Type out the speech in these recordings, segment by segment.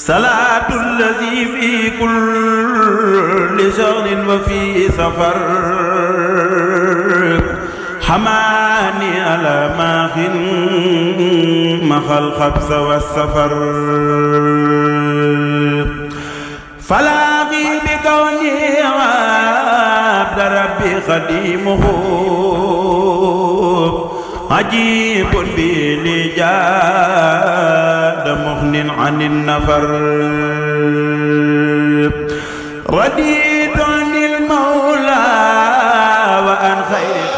صلاة الذي في كل شغل وفي سفر حماني على ماخٍ مخى الخبث والسفر فلاقي بكوني عبد ربي خديمه عجيب بي جاد مغن عن النفر رديت عن المولى وعن خير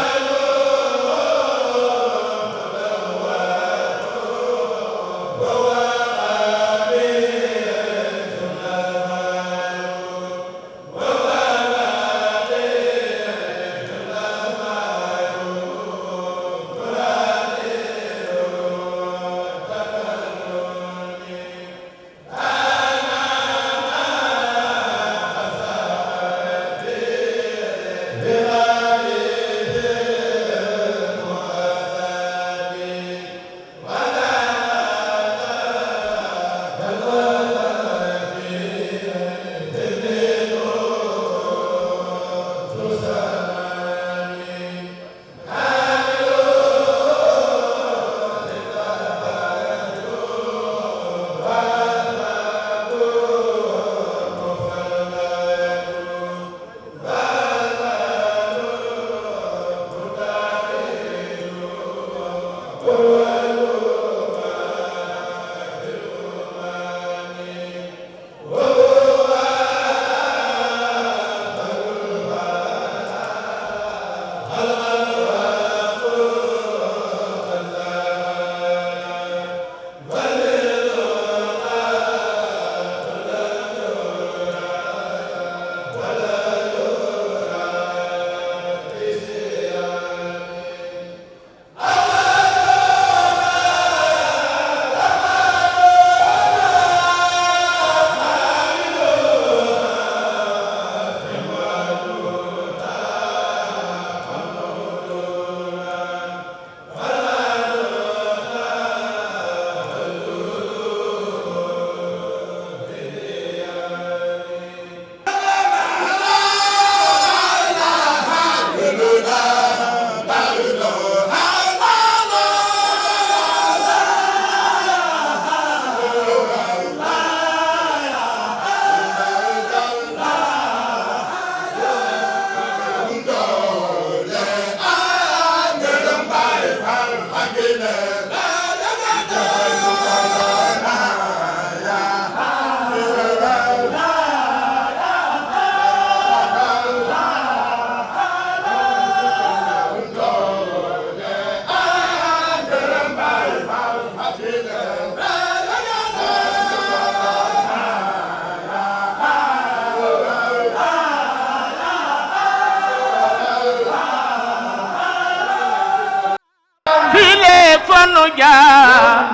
fanu jaa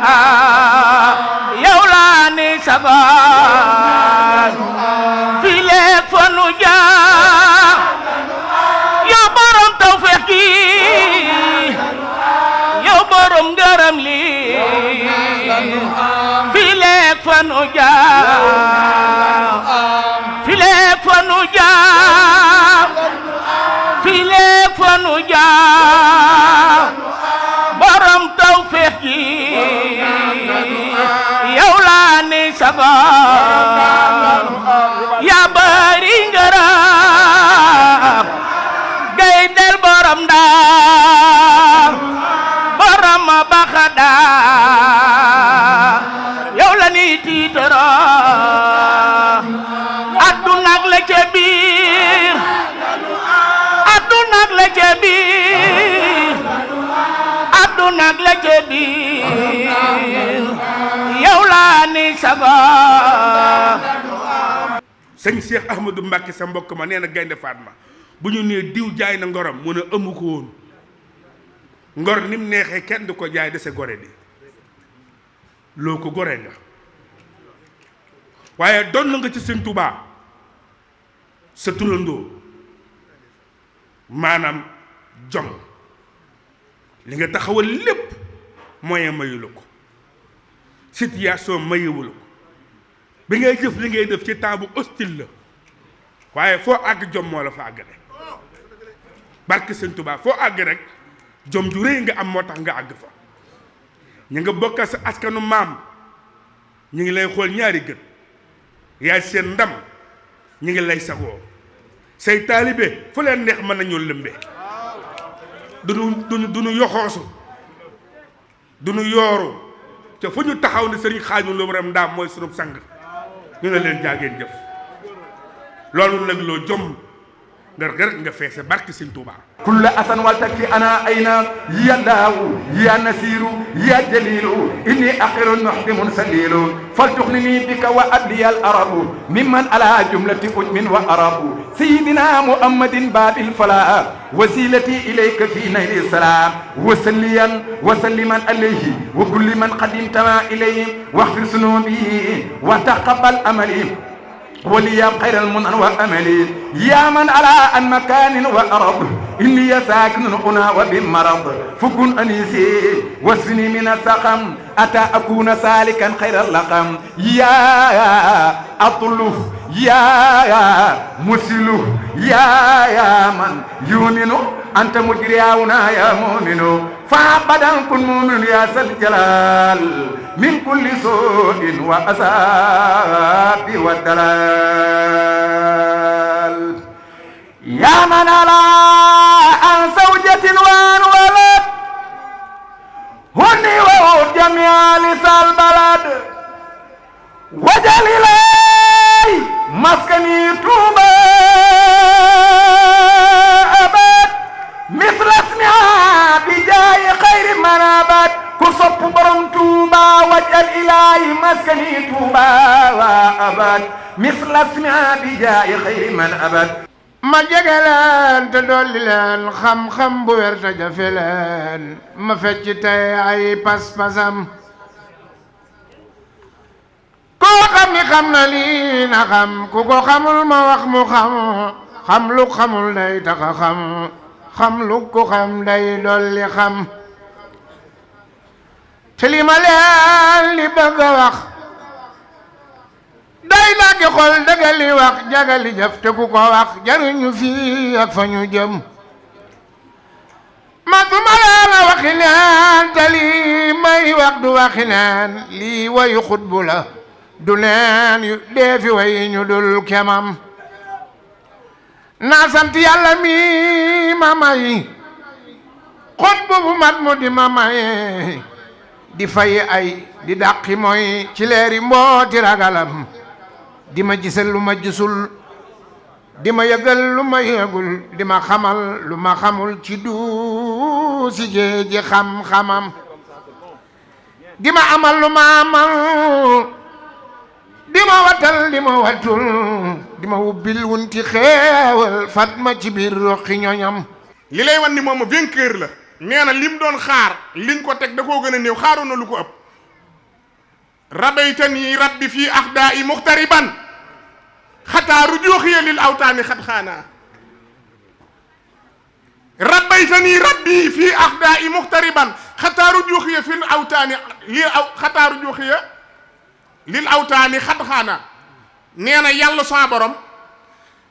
yow laa ni sagaan file fanu jaa yow borom tawfeex gi yow borom ngërëm li file fanu jaa file fanu jaa file fanu jaa borom tawfeex gi yow laa ni sagaan yaa bari ngërëm gay del borom Ndaam borom Baxada yow la ni tiitara adduna ak la ca biir adduna ak la ca biir adduna ak la ca biir yow laa ni sagaan. sëñ Cheikh Ahmadou Mbacke sa mbokk ma nee na Gaynde Fatma bu ñu nee diw jaay na ngorom mu ne amu ko woon ngor ni mu neexee kenn du ko jaay dese gore di loo ko gore nga waaye doon nga ci sëñ Touba sa turandoo maanaam jom li nga taxawal lépp moyen mayu la ko situation mayewu la ko bi ngay jëf li ngay def ci temps bu hostile la waaye foo àgg jom moo la fa àggale barke sëñ Tuubaa foo àgg rek jom ju rëy nga am moo tax nga àgg fa ñu nga bokkal sa askanu maam ñu ngi lay xool ñaari gët yaay seen ndam ñu ngi lay sagoo say taalibe fu leen neex mën nañoo lëmbe duñu yoxoosu duñu yooru te fu ñu taxaw ne sëriñ Xaadimu Lo Borom Ndaam mooy sunub sang ñu ne leen jaageen jëf loolu nag loo jom nga feese barke sëñ Tuubaa كل أسن والتكفي أنا أين يا الله يا نسير يا جليل إني أخر محتم سليل فلتغنني بك وأبلي الأرب ممن على جملة أجم وأرب سيدنا محمد باب الفلاح وسيلتي إليك في نيل السلام وسليا وسلما عليه وكل من قدمت إليه واغفر ذنوبي وتقبل أملي وليا خير المنن وأملي يا من على أن مكان وأرض إني ساكن هنا وبالمرض فكن أنيسي واسفني من السقم أتى أكون سالكا خير اللقم يا أطلف يا مسلف يا من يؤمن أنت مجريانا يا مؤمن فابدا كن مؤمن يا ذا الجلال من كل سوء وأساب والدلال يا من على عن زوجة وعن ولد هني وهو جميع لسى البلد وجل إلي مسكني توبة أبد مثل اسمها بجاي خير من أبد كصب برم توبة وجل إلي مسكني توبة أبد مثل اسمها بجاي خير من أبد ma jege leen te dolli leen xam-xam bu wér te jafe leen ma fecc tey ay pas-pasam koo xam ni xam na lii na xam ku ko xamul ma wax mu xam lu xamul day taxa xam lu ko xam day dolli xam te li ma leen li bëgg a wax day daggi xol dagali wax jagali jëf te ku ko wax jariñu fii ak fa ñu jëm ma du ma leen a waxi neen te lii may wax du waxi neen lii wayu xutbu la du neen yu deefi way ñu dul kemam naa sant yàlla mi ma may xutbu bu mat mu di ma may di fay ay di dàqi mooy ci leeri mbooti ragalam di ma gisal lu ma gisul di ma yëgal lu ma yëgul di ma xamal lu ma xamul ci duusi géeji xam-xamam di ma amal lu ma amal di ma watal di ma watul di ma wubbil wunti xeewal fat ma ci biir roqi ñoñam li lay wan ni moom vainqueur la nee na lim doon xaar liñ ko teg da koo gën a néew xaaroon na lu ko ëpp rabaytani rabbi fii axdaa i muxtariban xataa rujuuxiya lil awtaani xat xaanaa rabaytani rabbi fii axdaa i muxtariban xataa rujuuxiya fil awtaani xataa rujuuxiya lil awtaani xat xaanaa nee na yàlla sama borom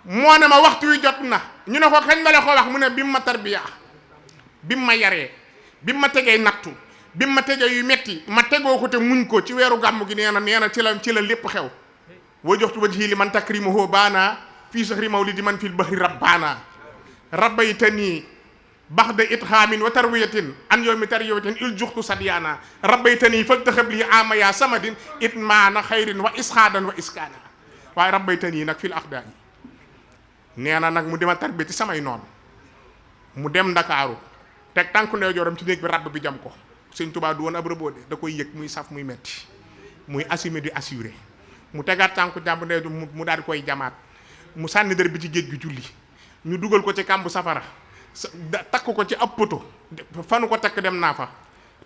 moo ne ma waxtu wi jot na ñu ne ko kañ la ko wax mu ne bi mu ma tarbiya bi mu ma yaree bi mu ma tegee nattu bi ma tegee yu metti ma tegoo ko te muñ ko ci weeru gàmm gi nee na ci la lépp xew woo joxtu wajhi li man takrimuhu baana fii sahri mawlidi man fil bahri rabbaana rabbaytani baxda itxaamin wa tarwiyatin an yawmi tarwiyatin il juxtu sadyaana rabbaytani faltaxab li amaya samadin itmaana xayrin wa isxaadan wa iskaana waaye rabbaytani nag fil axdaani nee na nag mu dema tarbiya ci samay noonu mu dem Ndakaaru teg tànku ndeyjooram ci néeg bi rabb bi jam ko Sëñ Tuubaa du woon ab rëboode da koy yëg muy saf muy metti muy assumer di assurer mu tegaat tànku jàmb ndeyjoor mu daal di koy jamaat mu sànni dër bi ci géej gi julli ñu dugal ko ci kàmbu safara takk ko ci ab poto fanu ko takk dem naa fa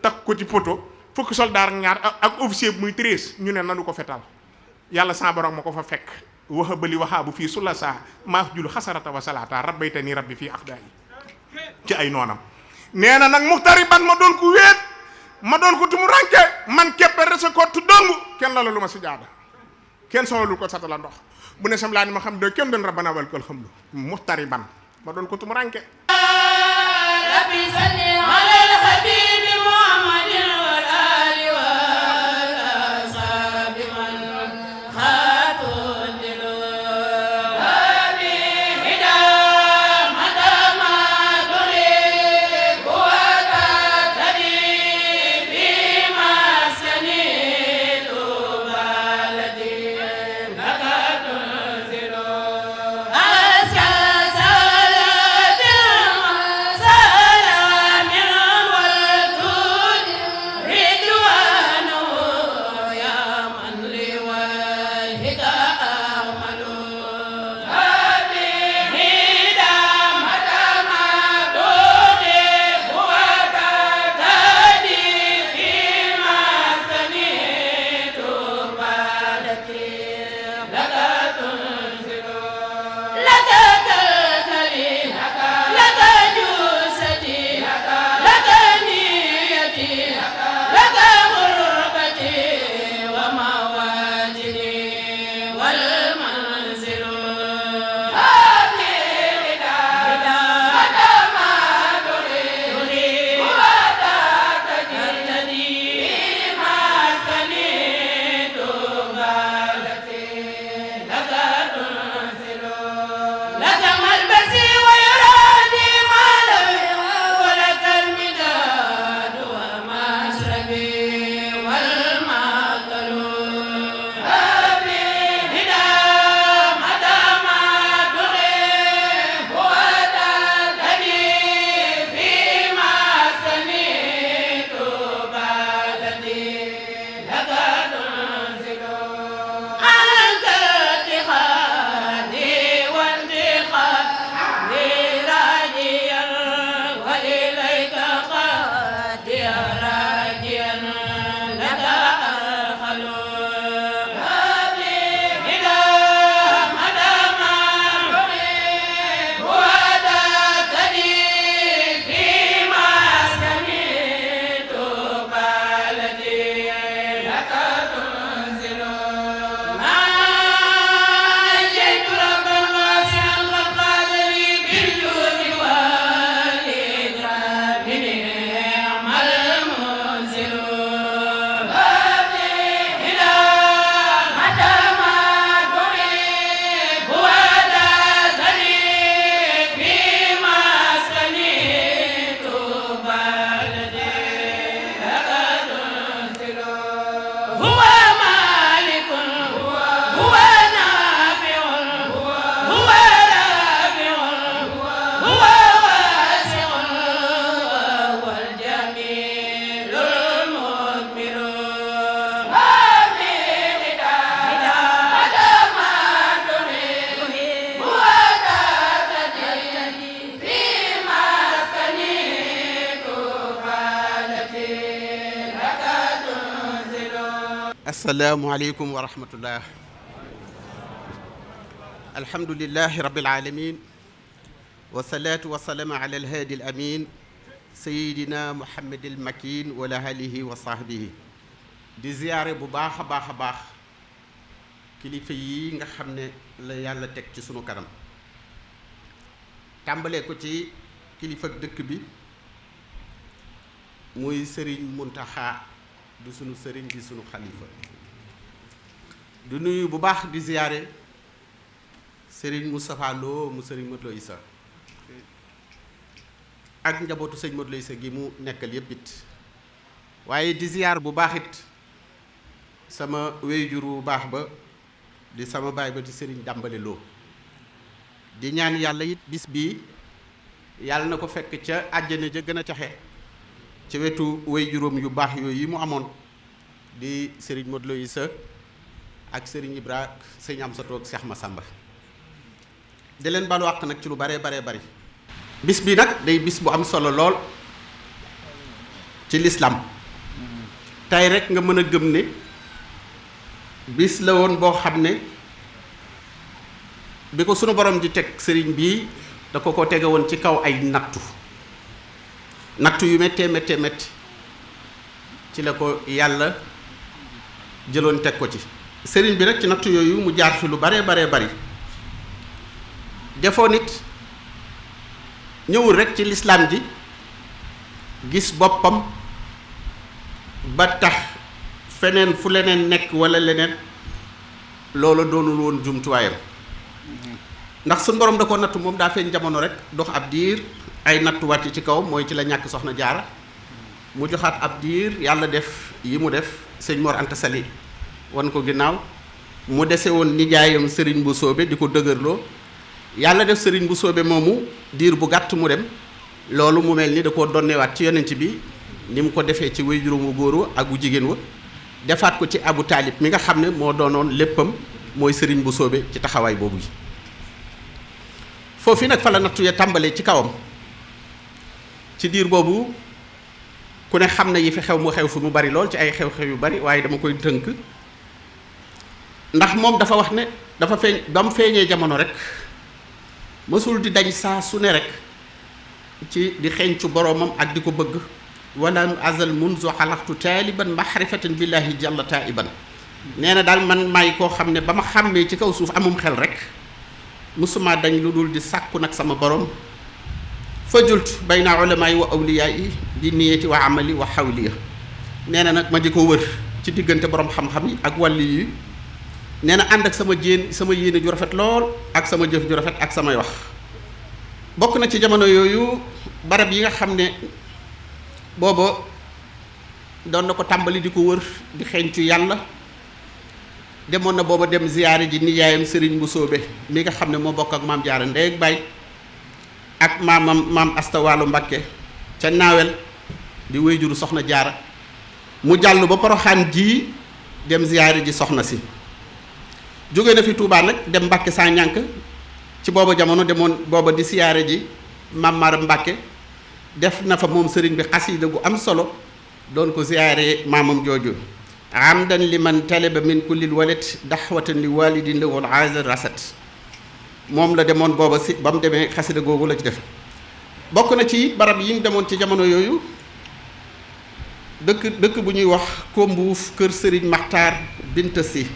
takk ko ci poto fukki soldaar ñaar ak officier muy 13 ñu ne nanu ko fetal yàlla sa borom ma ko fa fekk waxa bali waxaa bu fii sula saa maaf julu xasarata wa salaata rabbaytani rabbi fii axdaa yi ci ay noonam nee na nag muxtariban ma doon ko wéet ma doon ko tumu ranke man képp rese ko tu dong kenn la lu ma si jaada kenn soxalul ko satala ndox bu ne sam laa ni ma xam doy kenn doon rabbana wal kal hamdu muxtariban ma doon ko tumuranke rabbi salli ala al habib muhammadin wal ali wal ashabi man khatul dilu rabbi hida madama duri buwata tadi fi maskani tubaladi lakatun zilu asalaamualeykum wa rahmatullah. alhamdulilahi rabbil alamin wasalaatu wasalaamu ala alhaadi al amin sayidina muhammadil makin wala alihi wa sahbihi. di ziyaare bu baax a baax a baax kilifa yi nga xam ne la yàlla teg ci sunu kanam, tàmbalee ko ci kilifa dëkk bi muy sëriñ Muntaxa du sunu sëriñ di sunu xalifa. du nuyu bu baax di ziyaare sëriñ Moustapha Lo mu sëriñ Modou Lo Issa ak njabootu sëñ Modou Lo Issa gi mu nekkal yépp it, waaye di ziyaar bu baax it sama wéyjur bu baax ba di sama baay ba di sëriñ Dàmbale Lo. di ñaan yàlla it bis bii yàlla na ko fekk ca àjjana ja gën a taxe ci wetu wéyjuróom yu baax yooyu yi mu amoon di sëriñ Modou Lo Issa ak sëriñ Ibra sëñ Amsatou ak Cheikh Massamba. di leen balu àq nag ci lu baree bari. bis bi nag day bis bu am solo lool ci lislaam. tey rek nga mën a gëm ne bis la woon boo xam ne bi ko sunu borom di teg sëriñ bii da ko tege woon ci kaw ay nattu yu méttee métti ci la ko yàlla jëloon teg ko ci. sëriñ bi nag ci nattu yooyu mu jaar fi lu baree bari defoo nit ñëwul rek ci lislaam ji gis boppam ba tax feneen fu leneen nekk walla leneen loola doonul woon jumtuwaayam ndax suñu borom da ko nattu moom daa feeñ jamono rek dox ab diir ay nattu wàcc ci kaw mooy ci la ñàkk soxna jaara mu joxaat ab diir yàlla def yi mu def sëñ Mor Anta Sali wan ko ginnaaw mu dese woon nijaayam sëriñ bu soobe di ko dëgërloo yàlla def sëriñ bu soobe moomu diir bu gàtt mu dem loolu mu mel ni da koo donnewaat ci yonent bi ni mu ko defee ci way juróom wu góoru ak wu jigéen wa defaat ko ci Abu Taalib mi nga xam ne moo doonoon léppam mooy sëriñ bu soobe ci taxawaay boobu yi foofu nag fa la nattu ya tàmbalee ci kawam ci diir boobu ku ne xam na yi fi xew mu xew fi mu bari lool ci ay xew-xew yu bari waaye dama koy tënk ndax moom dafa wax ne dafa feeñ ba mu feeñee jamono rek mësul di dañ saa su ne rek ci di xeeñcu boroomam ak di ko bëgg wala azal munzu xalaxtu taaliban mahrifatan billahi jalla taiban nee na daal man maay koo xam ne ba ma xàmmee ci kaw suuf amum xel rek mësuma dañ lu dul di sàkku nag sama borom fajult bayna ulamaay wa awliyaa yi di niyati wa amali wa xawliya nee na nag ma di ko wër ci diggante borom xam-xam yi ak wàlli yi nee na ànd ak sama yéene ju rafet lool ak sama jëf ju rafet ak samay wax bokk na ci jamono yooyu barab yi nga xam ne booba doon na ko tàmbali di ko wër di xeeñcu yàlla demoon na booba dem ziyaare ji nijaayam sëriñ bu soobe mi nga xam ne moo bokk ak maam jaara ndey ak baay ak maam Asta Waalo Mbakke ca naawel di wéyjuru soxna jaara mu jàll ba Poroxaan ji dem ziyaare ji soxna si jóge na fi Tuubaa nag dem Mbàkke saa ñànk ci booba jamono demoon booba di siyaare ji maam Maaram Mbàkke def na fa moom sëriñ bi xasiida gu am solo doon ko ziyaare maamam jooju amdan liman talaba min kullil walet daxwatan li walidin lawol azar rasat moom la demoon booba si ba mu demee xasida googu la ci def bokk na ci barab yi ñu demoon ci jamono yooyu dëkk bu ñuy wax Kombuuf kër sëriñ Maxtaar Binta Si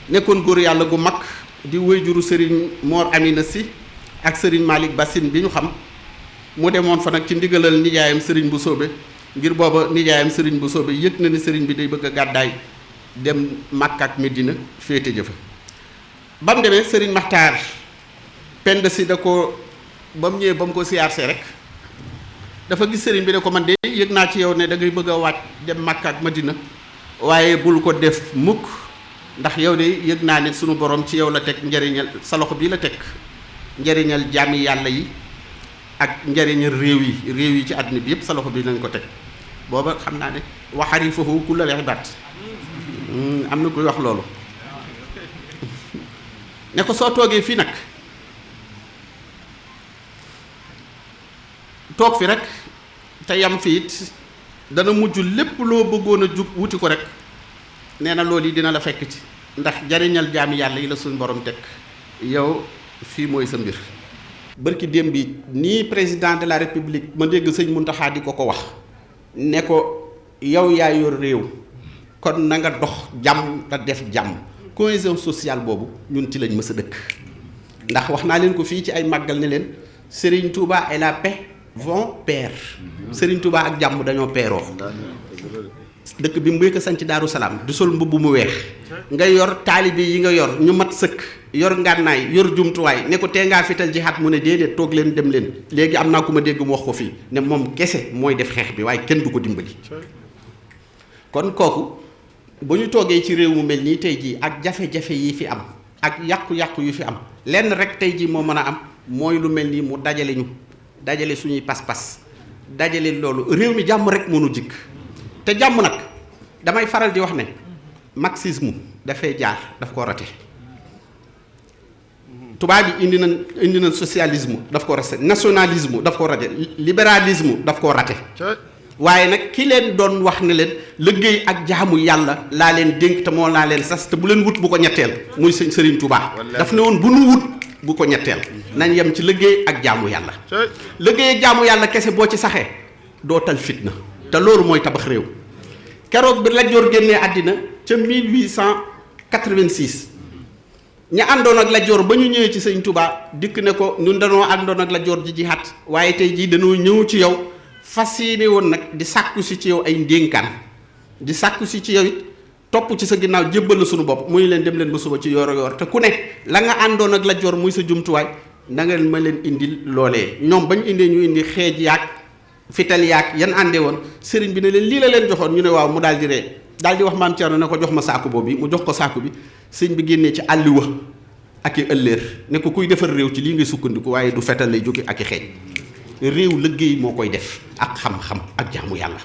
nekkoon góor yàlla gu mag di wéyjuru sëriñ Mor Amina Si ak sëriñ Malick Bassine bi ñu xam mu demoon fa nag ci ndigalal nijaayam sëriñ bu soobe ngir booba nijaayam sëriñ bu soobe yëg na ni sëriñ bi day bëgg a gàddaay dem Makka ak Medina féete jëfa ba mu demee sëriñ Maxtaar Penda Si da ko ba mu ñëwee ba mu ko siyaarse rek dafa gis sëriñ bi ne ko man de yëg naa ci yow ne da ngay bëgg a waaj dem Makka ak Medina waaye bul ko def mukk ndax yow de yëg naa ne sunu borom ci yow la teg njariñal sa loxo bii la teg njariñal jaami yàlla yi ak njariñal réew yi ci àdduna bi yëpp sa loxo bii lañ ko teg booba xam naa ne waxari foofu ku la leex baat am na kuy wax loolu ne ko soo toogee fii nag toog fi rek te yam fi it dana mujj lépp loo bëggoon a jug wuti ko rek nee na loolu yi dina la fekk ci ndax jariñal jaami yàlla yi la suñ borom teg yow fii mooy sa mbir bërki démb bi nii président de la république ma dégg sëñ Muntaxa di ko wax ne ko yow yaa yor réew kon na nga dox jàmm te def jàmm cohésion sociale boobu ñun ci lañ mës a dëkk ndax wax naa leen ko fii ci ay màggal ne leen Serigne Touba et la paix vont pair Serigne Touba ak jàmm dañoo peeroo dëkk bi mu ko sanc Daaru Salaam di sol mbubb mu weex nga yor taalibe yi nga yor ñu mat sëkk yor ngànnaay yor jumtuwaay ne ko tee ngaa fital jihaat mu ne déedéet toog leen dem leen léegi am naa ku ma dégg mu wax ko fii ne moom kese mooy def xeex bi waaye kenn du ko dimbali kon kooku bu ñu toogee ci réew mu mel nii tey jii ak jafe-jafe yi fi am ak yàqu-yàqu yu fi am lenn rek tey jii moo mën a am mooy lu mel nii mu dajale suñuy pas-pas dajale loolu réew mi jàmm rek mënu jikk te jàmm nag damay faral di wax ne marxisme dafay jaar daf ko rate tubaab yi indi na socialisme daf ko rate nationalisme daf ko rate libéralisme daf ko rate waaye nag ki leen doon wax ne leen liggéey ak jaamu yàlla laa leen dénk te moo laa leen sas te bu leen wut bu ko ñetteel muy sëñ Sëriñ Tuubaa daf ne woon bu nu wut bu ko ñetteel nañ yem ci liggéey ak jaamu yàlla liggéey ak jaamu yàlla kese boo ci saxee doo tal fitna te loolu mooy tabax réew keroog bi Lat Joor génnee àddina ca 1814 86 ña àndoon ak Lat Joor ba ñu ñëwee ci sëñ Touba dikk ne ko ñun dañoo àndoon ak Lat Joor ji jihaat waaye tey jii dañoo ñëw ci yow fas yéene woon nag di sàkku si ci yow ay ndénkaan di sàkku si ci yow it topp ci sa ginnaaw jébbal la suñu bopp muy leen dem leen ba suba ci yoor te ku ne la nga àndoon ak Lat Joor muy sa jumtuwaay na nga ma leen indil loolee ñoom bañ indee ñu indi xeej yaag fital yaag yan àndee woon sëriñ bi ne leen lii la leen joxoon ñu ne waaw mu daal di ree daal di wax maam Thierno ne ko jox ma saaku boobu bi mu jox ko saaku bi sëñ bi génnee ci àlliwa ak i ëllëer ne ko kuy defar réew ci lii ngay sukkandiku waaye du fetal lay jóge ak i xeej réew liggéey moo koy def ak xam-xam ak jaamu yàlla.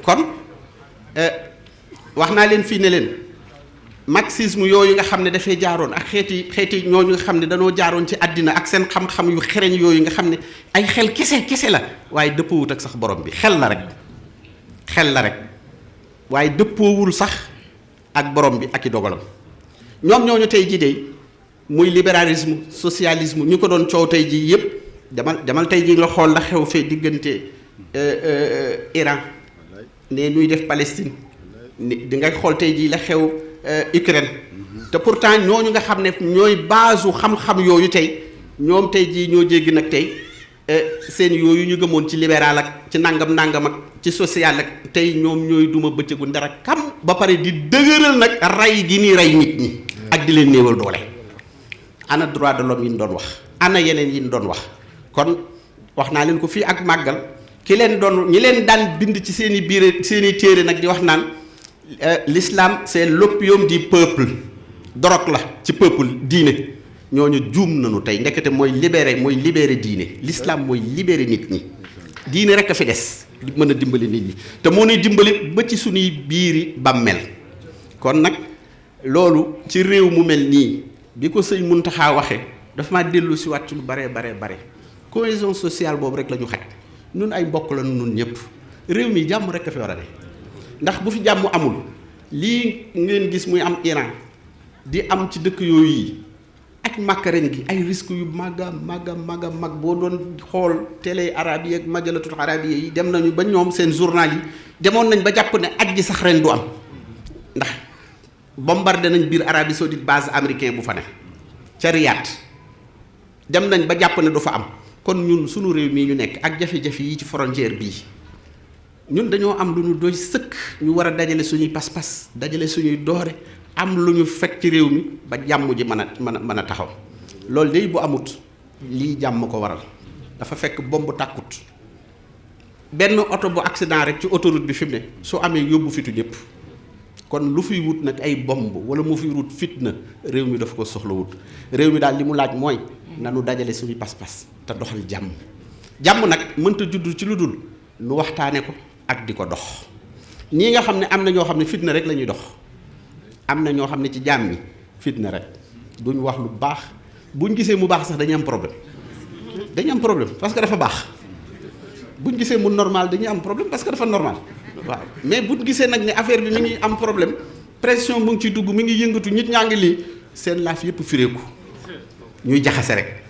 kon wax naa leen fii ne leen marxisme yooyu nga xam ne dafay jaaroon ak xeeti ñooñu nga xam ne dañoo jaaroon ci àddina ak seen xam-xam yu xereñ yooyu nga xam ne ay xel kese la waaye dëppoowut ak sax borom bi xel la rek waaye dëppoowul sax ak borom bi ak i dogalam ñoom ñooñu tey jii de muy libéralisme socialisme ñu ko doon coow tey jii yépp demal tey jii nga xool la xew fee diggante Iran ne ñuy def Palestine di ngay xool tey jii la xew Ukraine te pourtant ñooñu nga xam ne ñooy base u xam-xam yooyu tey ñoom tey jii ñoo jéggi nag tey seen yooyu ñu gëmoon ci libéral ak ci nangam ak ci social ak tey ñoom ñooy duma bëccëgu ndara kam ba pare di dëgëral nag rey gi ni rey nit ñi ak di leen néewal doole. ana droit de l'homme yi ñu doon wax ana yeneen yi ñu doon wax kon wax naa leen ko fii ak màggal ñi leen daan bind ci seen i biir seen i téere nag di wax naan l'islam c'est l'opium du peuple drogue la ci peuple diine ñooñu juum nañu tey ndekete mooy libéré diine l'islam mooy libéré nit ñi diine rek a fi des mën a dimbali nit ñi te moo nuy dimbali ba ci suñuy biiri bàmmeel kon nag loolu ci réew mu mel nii bi ko sëñ Muntaxa waxe dafa maa dellu si waat ci lu bare cohésion sociale boobu rek la ñu xaj nun ay mbokk la nun ñëpp réew mi jàmm rek a fi war a ne ndax bu fi jàmm amul lii ngeen gis muy am Iran di am ci dëkk yooyu yi ak màkkareen gi ay risques yu mag boo doon xool télé arabe yi ak majalatul arabiya yi dem nañu ba ñoom seen journal yi demoon nañ ba jàpp ne aj ji sax ren du am ndax bombardé nañ biir Arabie Saoudite base américain bu fa ne ca Riyad dem nañ ba jàpp ne du fa am kon ñun sunu réew mii ñu nekk ak jafe-jafe yi ci frontière bii ñun dañoo am lu ñu doy sëkk ñu war a dajale suñuy pas-pas dajale suñuy doore am lu ñu fekk ci réew mi ba jàmm ji mën a taxaw loolu day bu amut lii jàmm ko waral dafa fekk bomb tàkkut benn oto bu accident rek ci autoroute bi fi mu ne su amee yóbbu fitu ñëpp kon lu fiy wut nag ay bomb wala mu fiy wut fitna réew mi dafa ko soxla wut réew mi daal li mu laaj mooy nanu dajale suñuy pas-pas te doxal jàmm nag mënta judd ci lu dul nu waxtaane ko ak di ko dox ñii nga xam ne am na ñoo xam ne fitna rek la ñuy dox am na ñoo xam ne ci jàmm mi fitna rek duñ wax lu baax buñ gisee mu baax sax dañuy am problème parce que dafa baax buñ gisee mu normal dañuy am problème parce que dafa normal waaw mais buñ gisee nag ne affaire bi mi ngi am problème pression mu ngi ciy dugg mi ngi yëngatu nit ñaa ngi lii seen laaf yëpp fireeku ñuy jaxase rek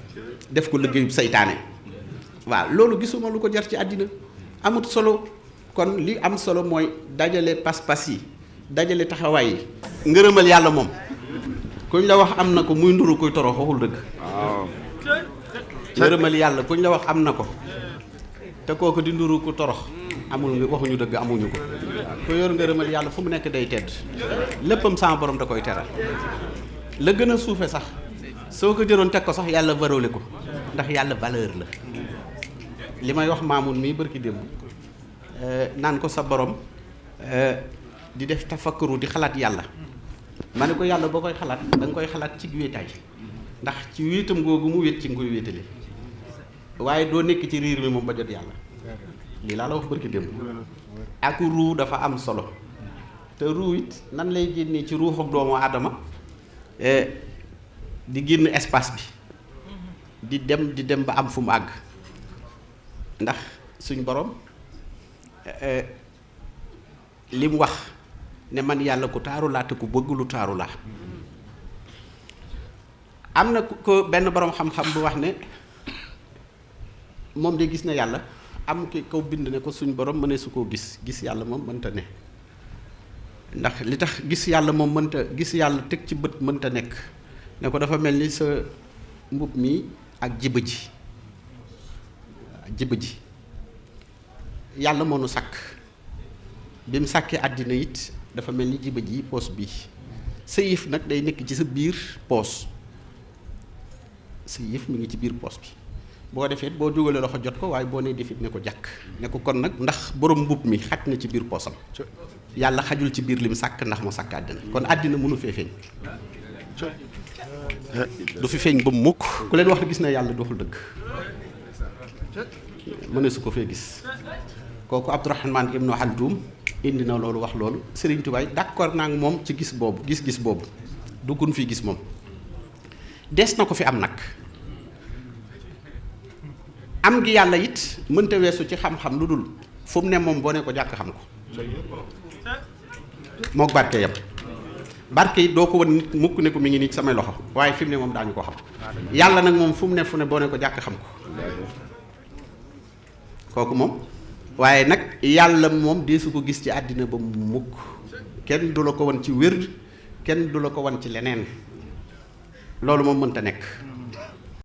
def ko liggéeyu saytaane waaw loolu gisuma lu ko jar ci àddina amut solo kon li am solo mooy dajale pas-pas yi dajale taxawaay yi ngërëmal yàlla moom kuñ la wax am na ko muy nduru koy torox waxul dëgg waaw ngërëmal yàlla kuñ la wax am na ko te kooku di nduru ku torox amul nga waxuñu dëgg amuñu ko ku yor ngërëmal yàlla fu mu nekk day tedd léppam sama borom da koy teral la gën a suufe sax soo ko jëroon teg ko sax yàlla varole ko ndax yàlla valeur la li may wax Maamun mii bërki démb naan ko sa borom di def tafakkaru di xalaat yàlla ma ne ko yàlla boo koy xalaat da nga koy xalaat ci wéetaay ndax ci wéetam googu mu wéet ci nga koy wéetale waaye doo nekk ci riir mi moom ba jot yàlla lii laa la wax bërki démb ak ruu dafa am solo te ruu it nan lay génnee ci ruuxu doomu aadama di génn espace bi di dem ba am fu mu àgg ndax suñ borom li mu wax ne man yàlla ku taaru laa te ku bëgg lu taaru laa am na ko benn borom xam-xam bu wax ne moom de gis na yàlla am ki kaw bind ne ko suñ borom mënee su koo gis yàlla moom mënta ne ndax li tax gis yàlla moom mënta gis yàlla teg ci bët mënta nekk ne ko dafa mel ni sa mbub mi ak jiba ji yàlla moo nu sàkk bi mu sàkkee àddina it dafa mel ni jiba ji poos bi sa yëf nag day nekk ci sa biir poos sa yëf mi ngi ci biir poos bi boo defee boo jógalee loxo jot ko waaye boo nee defit ne ko jàkk ne ko kon nag ndax borom mbub mi xaj na ci biir poosam yàlla xajul ci biir lim sàkk ndax mu sàkk àddina kon àddina mënu fee feeñ du fi feeñ ba mukk ku leen wax gis na yàlla doxul dëgg mëne su ko fee gis kooku Abdourahman ibnu Haldum indi na loolu wax loolu Serigne Touba d'accord naa ak moom ci gis boobu gis-gis boobu du kun fi gis moom des na ko fi am nag am gi yàlla it mënta weesu ci xam-xam lu dul fu mu ne moom boo ne ko jàkk xam ko mook barke yam barke yi doo ko wan nit mukk ne ko mi ngi nii samay loxo waaye fi mu ne moom daañu ko xam yàlla nag moom fu mu ne boo ne ko jàkk xam ko kooku moom waaye nag yàlla moom dee su ko gis ci àddina ba mukk kenn du la ko wan ci wér kenn du la ko wan ci leneen loolu moom mënta nekk